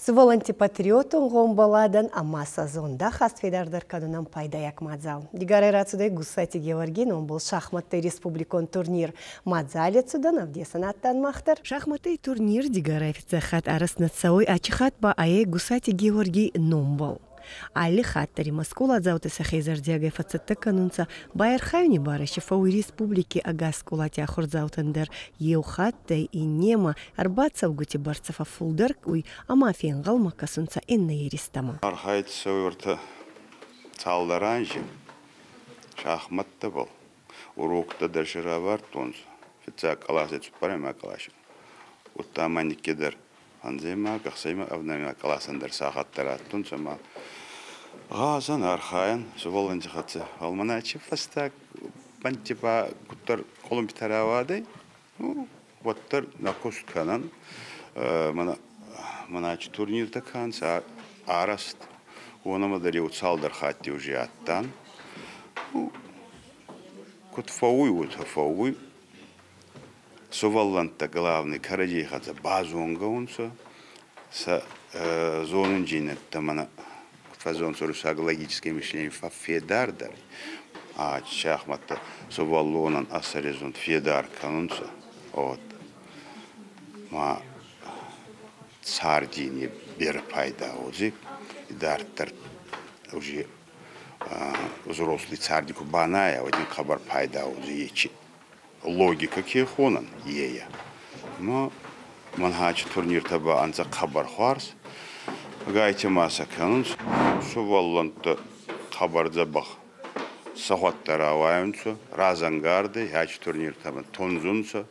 Сувӕллӕнтти патриотон гъомбӕладӕн ӕма сӕ зундахаст федардӕр кӕнунӕн пайдайаг мадзал. Дигорай рацудӕй Гуссати Геуӕргий номбӕл шахмӕттӕй республикон турнир. Мадзали цудан ӕвдесӕн адтан мах дӕр. Шахмӕттӕй турнир Дигорай фиццаг хатт арӕзт нӕ цӕуй, ачи хатт ба ӕй Гусати Геуӕргий номбӕл. Алли хатт дӕр имӕ скъоладзаутӕ сӕхе зӕрдиагӕй фӕццӕттӕ кӕнунцӕ, байархайуни барӕ си фӕууй республики ӕгас скъолати ахурдзаутӕн дӕр. Еу хаттӕй иннемӕ ӕрбацӕугути бӕрцӕ фӕффулдӕр уй ӕма фенгъӕлмӕ кӕсунцӕ иннӕ еристӕмӕ. Архайд цӕуй ӕртӕ цалдӕр анзи шахмӕттӕбӕл. Уроктӕ дӕр си равардтонцӕ. Фиццаг къласи, цуппӕрӕймаг къласи. Удта ма никкидӕр анземаг, ӕхсӕймаг, ӕвдӕймаг къласӕн дӕр сахаттӕ раттунцӕ ма гъазӕн, архайӕн сувӕллӕнтти хӕццӕ. Фал мӕнӕ чи фӕстаг бӕнтти ба куддӕр къулумпитӕ рауадӕй, ну, уӕддӕр нӕ куст кӕнӕн. Мӕнӕ мӕнӕ чи турниртӕ кӕнцӕ арӕзт, уонӕмӕ дӕр еу цалдӕр хатти уже адтан. Ну, куд фӕууй, уотӕ фӕууй. Сувӕллӕнттӕ главный кӕрӕдзей хӕццӕ базонгӕ унцӕ, сӕ зонундзийнӕдтӕ мӕнӕ куд фӕззонцӕ уруссаг логическое мышление фӕффедардӕр. А шахматтӕ сувӕллонӕн ӕ сӕризунд федар кӕнунцӕ. Вот. Ма царди не берӕ пайда уодзӕй идарддӕр уже взрослый царди ку банайа, уӕд ин хъӕбӕр пайда уодзӕй ечи логика ке хонӕн, ейӕ. Ма мӕн турниртӕ ба ӕнцӕ хъӕбӕр хуарз. Гайтӕ ма сӕ кӕнунцӕ. Сувӕллӕнттӕ хъӕбӕр дзӕбӕх сӕхуӕдтӕ рауайунцӕ, разӕнгардӕй хачи турниртӕмӕ тундзунцӕ.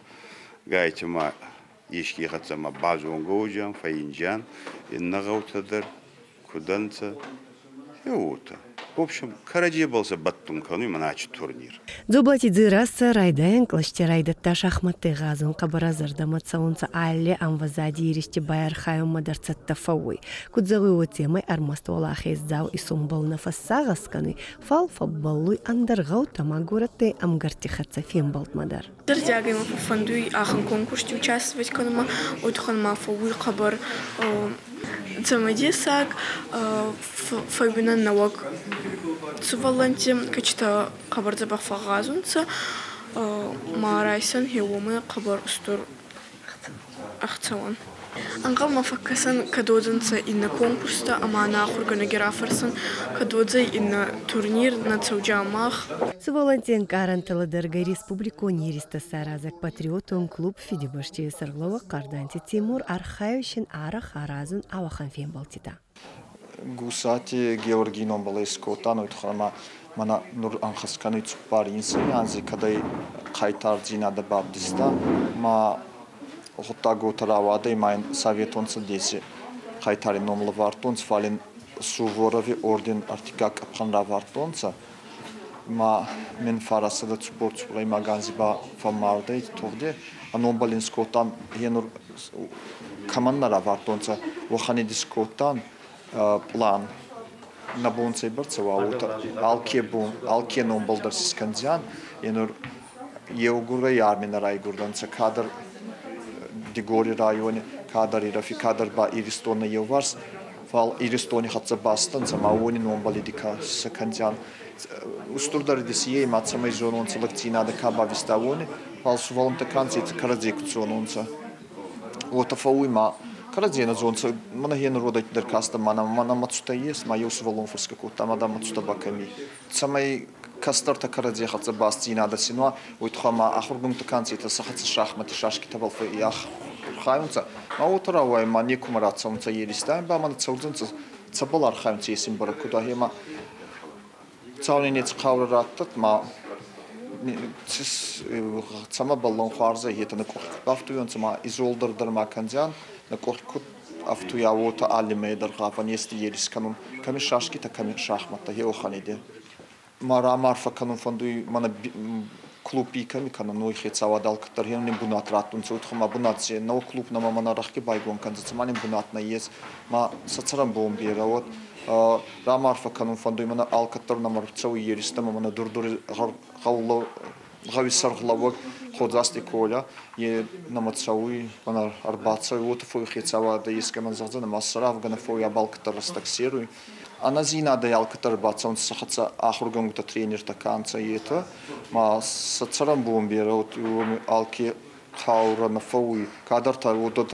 Гайтӕ ма еске хӕццӕ ма базонгӕ уодзиан, фӕййиндзиан иннӕ гъӕутӕ дӕр куд ӕнцӕ, уотӕ. В общем, кӕрӕдзебӕл сӕ бӕттун кӕнуй мӕнӕ ачи турнир. Дзоблати Дзерассӕ райдайӕн кълӕсти райдӕдта шахмӕттӕй гъазун, хъӕбӕр ӕ зӕрдӕмӕ цӕунцӕ, алли ӕмвӕзади еристи байархайунмӕ дӕр цӕттӕ фӕууй. Куд зӕгъуй, уотемӕй ӕрмӕст уӕлахездзау исунбӕл нӕ фӕссагъӕс кӕнуй, фал фӕббӕллуй ӕндӕр гъӕутӕ ма горӕттӕй ӕмгӕртти хӕццӕ фембӕлдмӕ дӕр. Зӕрдиагӕй мӕ фӕффӕндуй ахӕм конкурсти участвовать кӕнунмӕ, уотӕ ма фӕууй хъӕбӕр цӕмӕдесаг, фӕууинӕн нӕуӕг сувӕллӕнтти, кӕцитӕ хъӕбӕр дзӕбӕх фӕгъгъазунцӕ, ма райсӕн гъе уомӕй хъӕбӕр устур ӕхцӕуӕн. Ӕнгъӕлмӕ фӕккӕсӕн, кӕд уодзӕнцӕ иннӕ конкурстӕ ӕма нӕ ахургӕнӕги рафӕрсӕн, кӕд уодзӕй иннӕ турнир, нӕ цӕуджа мах. Сувӕллӕнтти ӕнкъарӕнтӕ лӕдӕргӕй республикон еристӕ саразӕг патриотон клуб Фидибӕсти сӕргълӕууӕг Хъарданти Тимур архайуй син арӕх аразун ауӕхӕн фембӕлдтитӕ. Гусати Георгий номбӕл искодтан, уой туххӕй ӕма мӕнӕ нур ӕнхӕст кӕнуй цуппар инсӕй анзи, кӕд ӕй хъайтардзийнадӕ бавдиста, ма гъуддаг уотӕ рауадӕй, ма ин Советон Цӕдеси хъайтари ном лӕвардтонцӕ, фал ин Суворови орден ӕртиккаг къӕпхӕн равардтонцӕ. Ма мин фарастӕдӕ 44-ӕймаг анзи ба фӕммардӕй тугъди. А номбӕл ин скодтан, е нур кӕмӕн нӕ равардтонцӕ, уӕхӕн искодтан план. Нӕ бон цӕйбӕрцӕ уа, уотӕ алке бон, алке номбӕл дӕр си скӕндзиан. Е нур еугурӕй арми нӕ райгурдӕнцӕ, кадӕр Дигори райони, кадӕр Ирӕфи, кадӕр ба Иристони еуварс, фал Иристони хӕццӕ бастӕнцӕ ма уони номбӕл ка сӕ кӕндзиан. Устурдӕр ей ма цӕмӕй зононцӕ лӕгдзийнадӕ ка бависта, уони, фал сувӕллӕнттӕ ка нцӕ, кӕрӕдзей куд зононцӕ. Уотӕ фӕууй ма кӕрӕдзей нӕ зонцӕ. Мӕнӕ хе нуродӕй дӕр кастӕн, мӕнӕ мӕнӕ мӕцутӕ ес, ма еу сувӕллон фӕрсгӕ кодта, ма дам мӕцутӕ ба кӕми. Цӕмӕй кӕстӕртӕ кӕрӕдзей хӕццӕ бастдзийнадӕ син уа, уой туххӕй ма ахургӕнгутӕ ка нцӕ, сӕ хӕццӕ шахмати шашкитӕбӕл архайунцӕ. Ма уотӕ рауайа, ма некумӕ рацӕунцӕ еристӕ, ба ма цӕудзӕнцӕ, цӕбӕл архайунцӕ, ес ин бӕрӕг куд ӕхемӕ цауни неци хъаурӕ раттӕд, ма цӕмӕ бӕллон хуарзӕй, етӕ нӕ къохи куд бафтуйонцӕ, ма изолдӕр дӕр ма кӕндзиан, нӕ къохи куд ӕфтуйа, уотӕ алли мӕй дӕр гъавӕн ести ерис кӕнун, кӕми шашкитӕ, кӕми шахматтӕ, еуӕхӕн иде. Ма рамарфӕ кӕнун фӕндуй мӕнӕ клуби кӕми кӕнун, уой хецауадӕ алкӕддӕр хе бунат раттунцӕ, уой туххӕй ма бунат се нӕуӕг клуб нӕмӕ мӕнӕ рӕхги байгон кӕндзӕнцӕ, ма нин бунат нӕййес, ма сӕ цӕрӕнбон берӕ уӕд. Рамарфӕ кӕнун фӕндуй мӕнӕ алкӕддӕр нӕмӕ рцӕуй еристӕмӕ мӕнӕ Дур-Дури гъӕу Гъӕуи сӕргълӕууӕг Ходзасти Коля, е нӕмӕ цӕуй, мӕнӕ ӕрбацӕуй, уотӕ фӕууй хецауадӕ ескӕмӕн зӕгъдзӕнӕ, ма сӕ равгӕнӕ фӕууй, алкӕддӕр рӕстӕг серуй. Ӕнӕзийнадӕй алкӕддӕр ӕрбацӕунцӕ сӕ хӕццӕ ахургӕнгутӕ, тренертӕ ка нцӕ, етӕ. Ма сӕ цӕрӕнбон берӕ, алке хъаурӕ нӕ фӕууй, кадӕртӕ уодот.